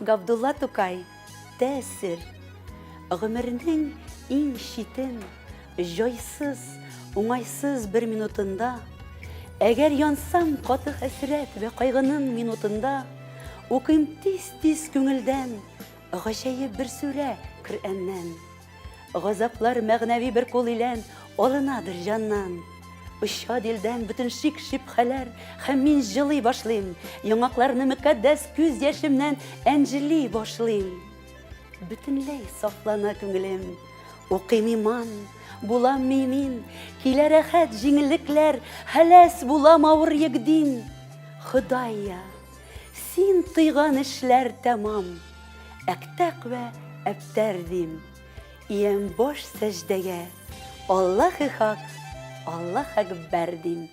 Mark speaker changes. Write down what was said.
Speaker 1: Габдулла Тукай, Тәэсир. Гомернең иң читен, җайсыз, уңайсыз бер минутында, әгәр янсам каты хәсрәт вә кайгының минутында, укыйм тиз-тиз күңелдән гаҗәеп бер сүрә Коръәннән. Газаплар мәгънәви бер кул илән алынадыр җаннан. Оча дилдән бөтен шик-шөбһәләр һәм мин җылый башлыйм, яңакларны мөкатдәс күз яшемнән әнҗели башлыйм. Бөтенләй сафлана күңелем, укыйм иман, булам мөэмин, килә рәхәт җиңеллекләр, хәләс булам авыр йөкдин. Ходайя, син тыйган эшләр тәмам. Әктәк вә әбтәр дим. Иям баш сәҗдәгә, Аллаһы хак, Аллаһ әкбәр дим.